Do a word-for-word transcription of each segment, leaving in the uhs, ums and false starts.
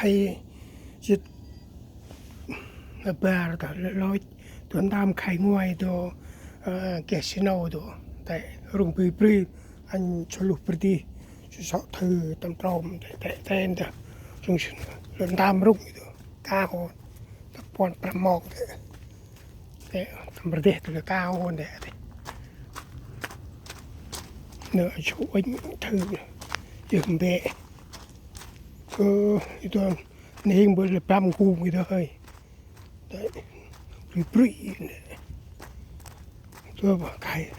Ai, jêt na bar ta lôch, tu ntơm khay nguay tu, ơ, geh snow tu. Tê rŭng bri bri, anh sŏ luh bri di, sŏ sŏ thơ tâm trôm, tê, tê, tê, tê. Rŭng snow, lŏ ntơm rŭng tu. Ka hô, ta puăn prăm mok tê. Tê, tâm bri di tê lŏ ka hô tê, tê. Nơ, sŏ uănh thơ, yơh mbê. Ơ, i tu, nê hing bơ lê băm gung i tu hơi. Tê, bri bri, tê. Tơ bơ khay,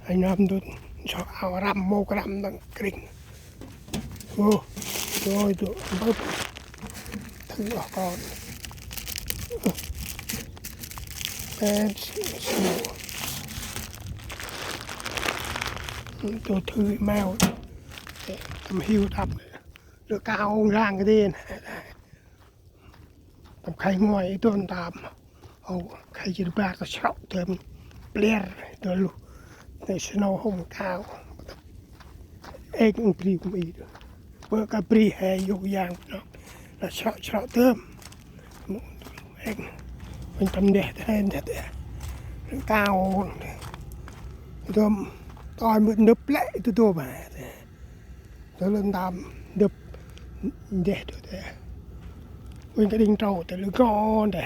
anh năm tơ, sŏ ao răm, mok răm, tăng kring. Ơ, rồi tơ, bơ, thơ oh kon. Tê, s-, s-, tơ thơ mèo. Tê, tâm hiu đăp. Lơ ka ong rang kơ đen. Tâm khay nguay i tu ntơm. Ô, khay jêr bar ta srŏ tơm plier tơ luh. Tê snow hôm ka. Êk ung bri kŭm i tu. Bơ ka bri he yôk yang nô. Lơ srŏ srŏ tơm. Êk. Uănh tâm ndeh tê ndeh tê. Ka ong. Tơm. Tơi mưt nđâp lĕ i tu tu ba. Tơ lŏ ntơm ndâp ndeh tu tê. Uănh ka đĭng trâu tê lŏ ngon tê.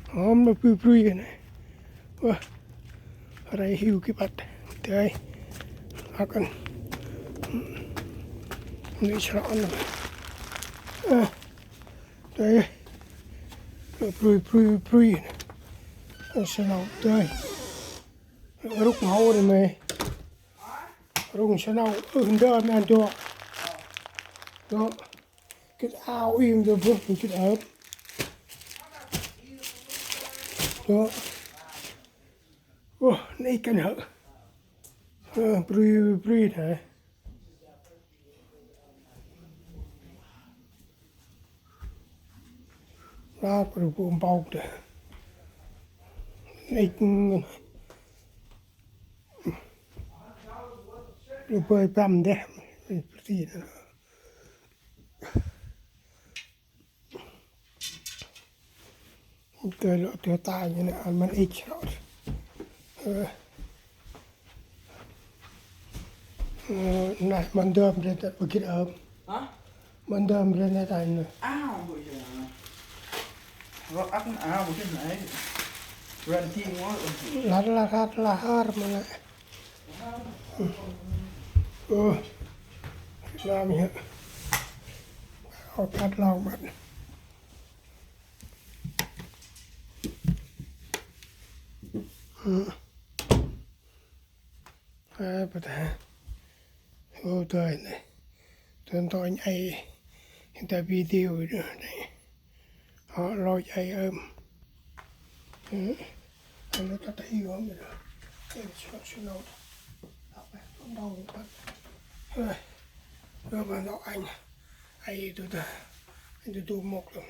Hôm nô bri bri nê. Wah. Rai hiu ki băt. Tê. Akan. Nê srŏ nô. Ơ. Tê. Nô bri bri bri nê. Ơ, snow tê. Rŭk hô nê mê. Rŭng snow, ơ, ndơ mê ăn dô. Dô. Kĭt ao im dô bơh, kĭt ơm. Dô. Ơ, nê kăn hơ. Ơ, bri, bri nê. Lăp rŭ bu mpôk dê. Nê. Lơ bơi păm dê. Pơti dê. Tơ lŏ tơ ta ñu nê ăn măn ích srŏ. Ơ. Ơ, nê măn dơm rê tât bơ gĭt ơm. Hả? Măn dơm rê nê ta nê. Ao, bơ gĭt. Rŏ ăk, ao, bơ gĭt nê. Răn ti ngô. Lăt lăt lăt lăt hăr măn nê. Ơ. Việt Nam hả? Ao cát lòng măn. Ơ. Ơ, bơ ta. Ô, tơi nê. Tơn tơi anh ai. Anh ta video nữa nê. Hŏ lôch ai ơm. Ơ. Anh nó ta ta hiu ơm rồi. Em snow, snow. Đọc này, tôm đau băt. Ơ. Rồi mà nó anh. Ai tu ta. Anh tu tu mok lắm.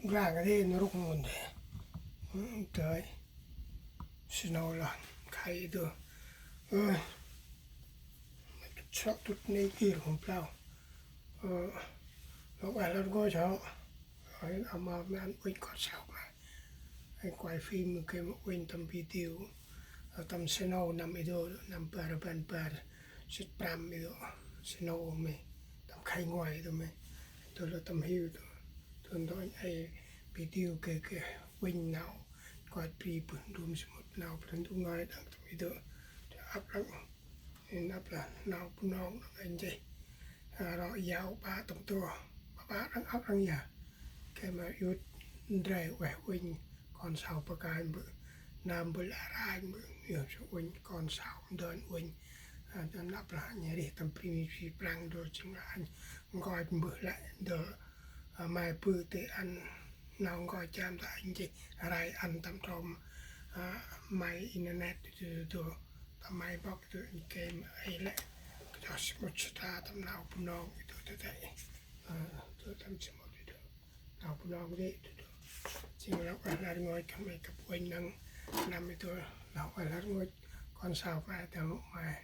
Rang cái đê nô rŭk môn đê. Ơ, tơi. Snow lăn, khay tu. Ơ. Srŏ tŭt nê kir hôm plao. Ơ. Lŏ ueh lăr ngôi srŏ. Ơ, ama mê ăn uănh kon sau mê. Anh quay phim kê mê uănh tâm video. Ơ, tâm snow năm i dô, năm bar rbăn bar. Sĭt prăm i dô. Snow mê. Tâm khay nguay tu mê. Tu lơ tâm hiu tu. Tu ntô anh ai video kê kê uănh nau. Kuăt bri bơh ndrôm sămƀŭt nau Brah Ndu ngơi đăng tâm i dô. Tu ăp lăng. Ên ăp lăng nau Bunong đăng anh jêh. Rŏ yau ba tâm tô. Ba ba đăng ăp lăng ya. Kê ma yut ndrei ueh uănh. Kon sau pa kai mbơ̆. Nơm mbơ̆ lĕ ranh mbơ̆. Yơh sa uănh kon sau mdơn uănh. Ơ, dơn ăp lăng anh rêh tâm bri mi bri Prăng dô jêng lĕ anh. Nkoch mbơh lĕ dô. Ơ, mai bơ̆ tê ăn. Nau nkoch jam ta anh jêh rai ăn tâm trôm, ơ, may internet tu tu tu. Tâm may bok tu anh kê ma ai lĕ. Kơ cho sămƀŭt săta tâm nau Bunong i tu tu tê. Ơ, tu tâm sămƀŭt i tu. Nau Bunong dê tu tu. Jêng lŏ ueh lăr ngôi kơ may kăp uănh năng năm i tu. Lŏ ueh lăr ngôi kon sau pa ai tâm may.